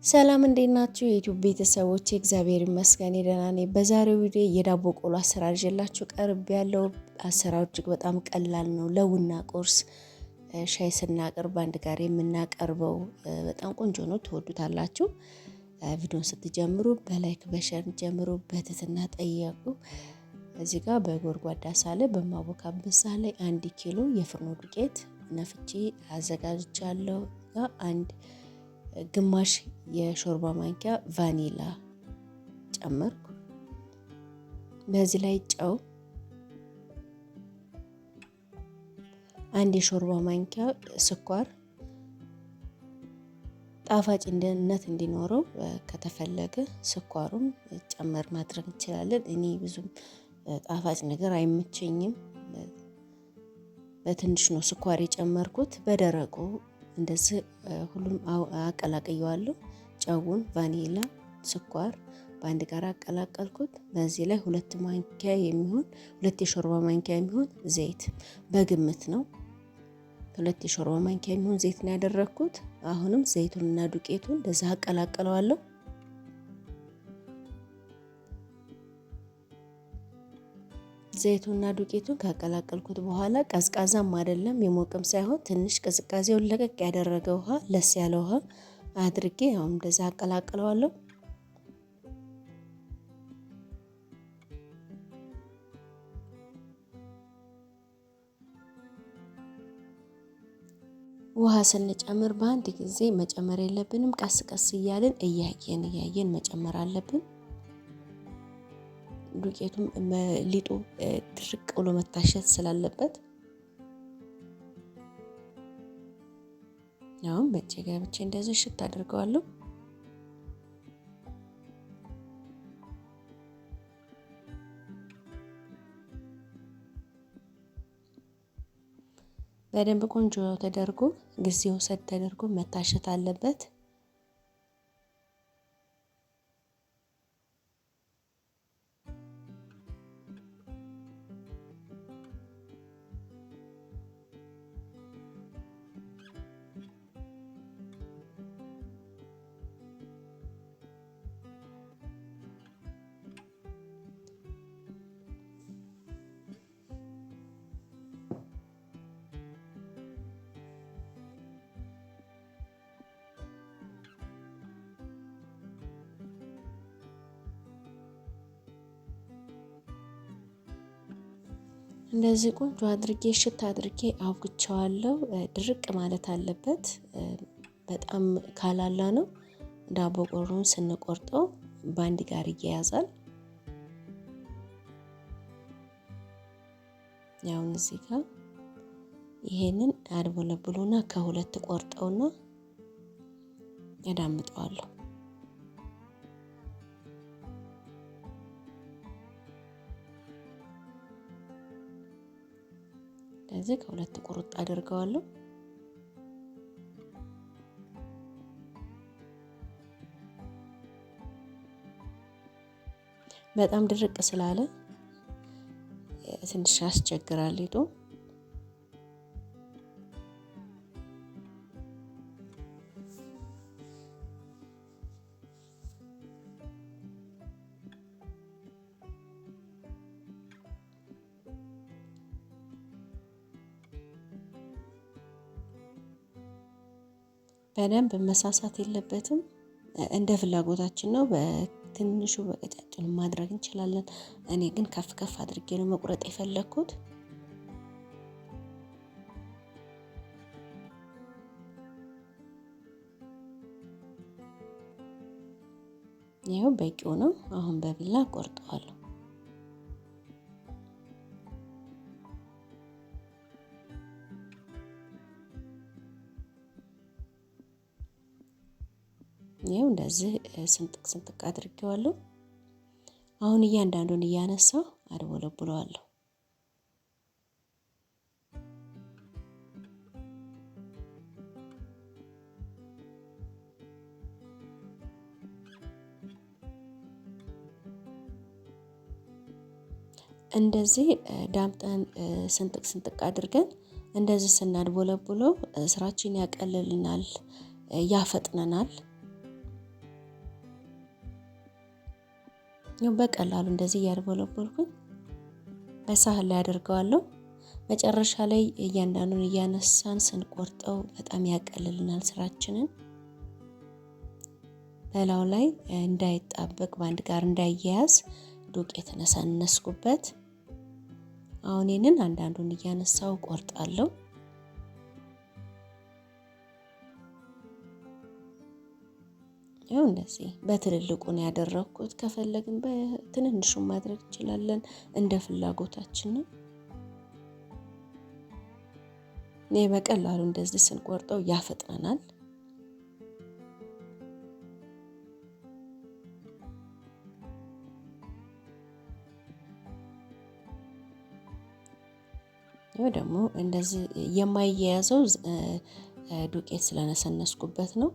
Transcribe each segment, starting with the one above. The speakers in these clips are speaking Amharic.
ሰላም እንዴት ናችሁ? የዩቲዩብ ቤተሰቦች፣ እግዚአብሔር ይመስገን ደህና ነኝ። በዛሬው ቪዲዮ የዳቦ ቆሎ አሰራር ይዤላችሁ ቀርቤያለሁ። አሰራሩ እጅግ በጣም ቀላል ነው። ለቡና ቁርስ፣ ሻይ ስናቀርብ አንድ ጋር የምናቀርበው በጣም ቆንጆ ነው፣ ትወዱታላችሁ። ቪዲዮን ስትጀምሩ በ like በ share ጀምሩ፣ በትህትና ጠየቁ። እዚህ ጋር በጎድጓዳ ሳህን ላይ በማቦካበት ሳህን ላይ 1 ኪሎ የፍርኖ ዱቄት ነፍቼ አዘጋጅቻለሁ። አንድ ግማሽ የሾርባ ማንኪያ ቫኒላ ጨመርኩ። በዚህ ላይ ጨው፣ አንድ የሾርባ ማንኪያ ስኳር፣ ጣፋጭነት እንዲኖረው ከተፈለገ ስኳሩም ጨመር ማድረግ እንችላለን። እኔ ብዙም ጣፋጭ ነገር አይመቸኝም። በትንሽ ነው ስኳር የጨመርኩት። በደረቁ እንደዚህ ሁሉም አቀላቅየዋለሁ። ጨውን፣ ቫኒላ፣ ስኳር በአንድ ጋር አቀላቀልኩት። በዚህ ላይ 2 ማንኪያ የሚሆን 2 የሾርባ ማንኪያ የሚሆን ዘይት፣ በግምት ነው። 2 የሾርባ ማንኪያ የሚሆን ዘይት ነው ያደረግኩት። አሁንም ዘይቱንና ዱቄቱን እንደዛ አቀላቅለዋለሁ። ዘይቱና ዱቄቱን ካቀላቀልኩት በኋላ ቀዝቃዛም አይደለም የሞቅም ሳይሆን ትንሽ ቅዝቃዜውን ለቀቅ ያደረገ ውሃ፣ ለስ ያለ ውሃ አድርጌ አሁን እንደዛ አቀላቅለዋለሁ። ውሃ ስንጨምር በአንድ ጊዜ መጨመር የለብንም። ቀስ ቀስ እያልን እያየን እያየን መጨመር አለብን። ዱቄቱም ሊጡ ድርቅ ብሎ መታሸት ስላለበት አሁን በእጄ ገብቼ እንደዚህ ሽት አድርገዋለሁ። በደንብ ቆንጆ ተደርጎ ጊዜ ውሰድ ተደርጎ መታሸት አለበት። እንደዚህ ቆንጆ አድርጌ ሽት አድርጌ አብኩቸዋለሁ። ድርቅ ማለት አለበት። በጣም ካላላ ነው ዳቦ ቆሎውን ስንቆርጠው በአንድ ጋር ይያያዛል። ያው እዚህ ጋር ይሄንን አድቦለብሎና ከሁለት ቆርጠውና ያዳምጠዋለሁ። ስለዚህ ከሁለት ቁርጥ አድርገዋለሁ። በጣም ድርቅ ስላለ ትንሽ ያስቸግራል ሊጡ። በደንብ መሳሳት የለበትም። እንደ ፍላጎታችን ነው። በትንሹ በቀጫጭኑ ማድረግ እንችላለን። እኔ ግን ከፍ ከፍ አድርጌ ነው መቁረጥ የፈለግኩት። ይኸው በቂው ነው። አሁን በቢላ ቆርጠዋለሁ። ይኸው እንደዚህ ስንጥቅ ስንጥቅ አድርጌዋለሁ። አሁን እያንዳንዱን እያነሳው አድቦለቡለዋለሁ። እንደዚህ ዳምጠን ስንጥቅ ስንጥቅ አድርገን እንደዚህ ስናድቦለቡለው ስራችን ያቀልልናል፣ ያፈጥነናል። በቀላሉ እንደዚህ እያድበለበልኩኝ በሳህን ላይ አደርገዋለሁ። መጨረሻ ላይ እያንዳንዱን እያነሳን ስንቆርጠው በጣም ያቀልልናል ስራችንን። በላዩ ላይ እንዳይጣበቅ በአንድ ጋር እንዳይያያዝ ዱቄት ነሰነስኩበት። አሁን ይህንን አንዳንዱን እያነሳው ቆርጣለሁ። ይኸው እንደዚህ በትልልቁ ነው ያደረኩት። ከፈለግን በትንንሹ ማድረግ እንችላለን፣ እንደ ፍላጎታችን ነው። እኔ በቀላሉ እንደዚህ ስንቆርጠው ያፈጥነናል። ይኸው ደግሞ እንደዚህ የማይያያዘው ዱቄት ስለነሰነስኩበት ነው።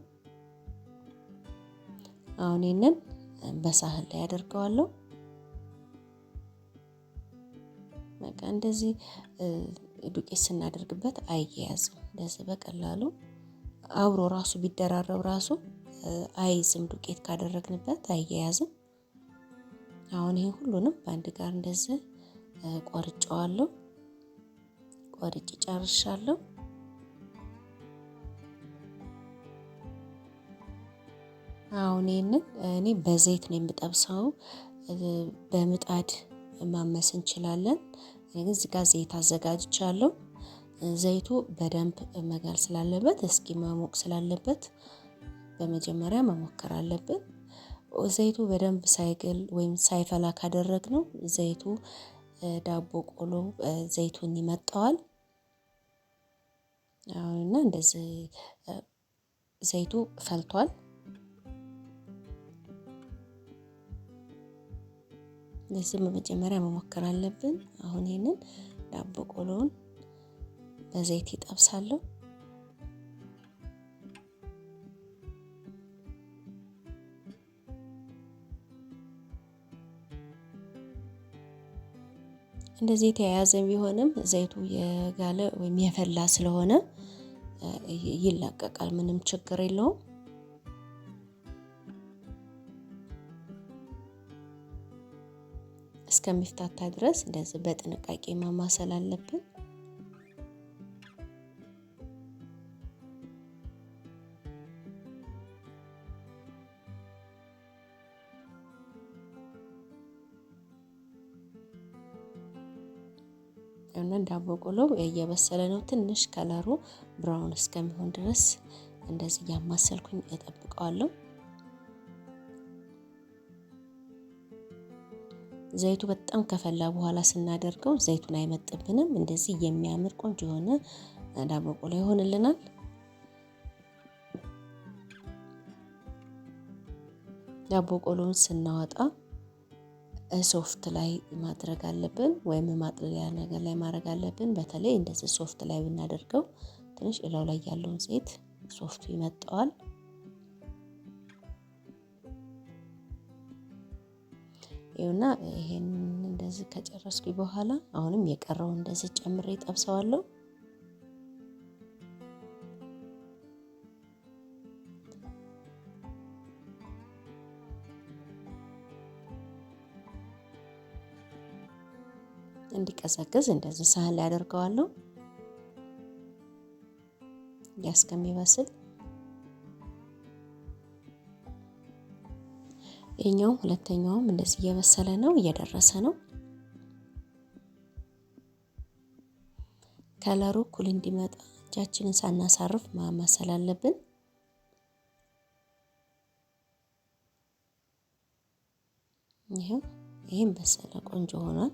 አሁን ይህንን በሳህን ላይ አደርገዋለሁ። በቃ እንደዚህ ዱቄት ስናደርግበት አይያያዝም። እንደዚህ በቀላሉ አብሮ ራሱ ቢደራረብ ራሱ አይዝም። ዱቄት ካደረግንበት አይያያዝም። አሁን ይህን ሁሉንም በአንድ ጋር እንደዚህ ቆርጨዋለሁ። ቆርጬ ጨርሻለሁ። አሁን ይህንን እኔ በዘይት ነው የምጠብሰው። በምጣድ ማመስ እንችላለን። እኔ ግን እዚህ ጋር ዘይት አዘጋጅቻለሁ። ዘይቱ በደንብ መጋል ስላለበት እስኪ መሞቅ ስላለበት በመጀመሪያ መሞከር አለብን። ዘይቱ በደንብ ሳይግል ወይም ሳይፈላ ካደረግነው ዘይቱ ዳቦ ቆሎ ዘይቱን ይመጣዋል። አሁንና እንደዚህ ዘይቱ ፈልቷል። እንደዚህ በመጀመሪያ መሞከር አለብን። አሁን ይሄንን ዳቦ ቆሎውን በዘይት ይጠብሳለሁ። እንደዚህ የተያያዘ ቢሆንም ዘይቱ የጋለ ወይም የፈላ ስለሆነ ይላቀቃል። ምንም ችግር የለውም። እስከሚፍታታ ድረስ እንደዚህ በጥንቃቄ ማማሰል አለብን። እና ዳቦ ቆሎ እየበሰለ ነው። ትንሽ ከለሩ ብራውን እስከሚሆን ድረስ እንደዚህ እያማሰልኩኝ እጠብቀዋለሁ። ዘይቱ በጣም ከፈላ በኋላ ስናደርገው ዘይቱን አይመጥብንም። እንደዚህ የሚያምር ቆንጆ የሆነ ዳቦ ቆሎ ይሆንልናል። ዳቦ ቆሎውን ስናወጣ ሶፍት ላይ ማድረግ አለብን፣ ወይም ማጥለያ ነገር ላይ ማድረግ አለብን። በተለይ እንደዚህ ሶፍት ላይ ብናደርገው ትንሽ እላው ላይ ያለውን ዘይት ሶፍቱ ይመጣዋል። ይኸውና ይሄን እንደዚህ ከጨረስኩኝ በኋላ አሁንም የቀረውን እንደዚህ ጨምሬ ጠብሰዋለሁ። እንዲቀዘቅዝ እንደዚህ ሳህን ላይ አደርገዋለሁ እስከሚበስል። ይሄኛውም ሁለተኛውም እንደዚህ እየበሰለ ነው፣ እየደረሰ ነው። ከለሩ እኩል እንዲመጣ እጃችንን ሳናሳርፍ ማማሰል አለብን። ይሄው ይሄም በሰለ፣ ቆንጆ ሆኗል።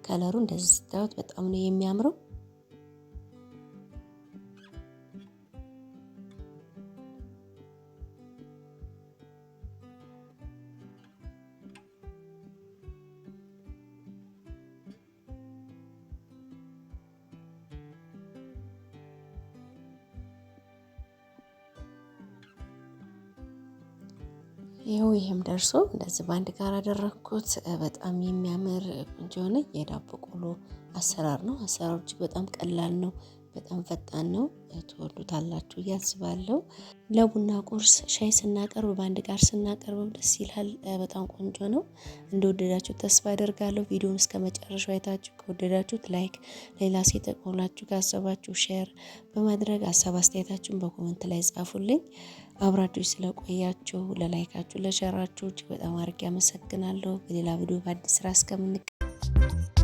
ከለሩ እንደዚህ ስታዩት በጣም ነው የሚያምረው። ይኸው ይሄም ደርሶ እንደዚህ በአንድ ጋር አደረግኩት። በጣም የሚያምር ቆንጆ የሆነ የዳቦ ቆሎ አሰራር ነው። አሰራሩ እጅግ በጣም ቀላል ነው። በጣም ፈጣን ነው። ትወዱታላችሁ እያስባለሁ። ለቡና ቁርስ ሻይ ስናቀርብ በአንድ ጋር ስናቀርብ ደስ ይላል። በጣም ቆንጆ ነው። እንደወደዳችሁ ተስፋ አደርጋለሁ። ቪዲዮውን እስከ መጨረሻው አይታችሁ ከወደዳችሁት like፣ ሌላ ሰው ይጠቅማል ካሰባችሁ share በማድረግ ሀሳብ አስተያየታችሁን በ comment ላይ ጻፉልኝ። አብራችሁ ስለቆያችሁ ለላይካችሁ፣ ለሼራችሁ እጅግ በጣም አድርጌ አመሰግናለሁ። በሌላ ቪዲዮ በአዲስ ስራ እስከምንገናኝ።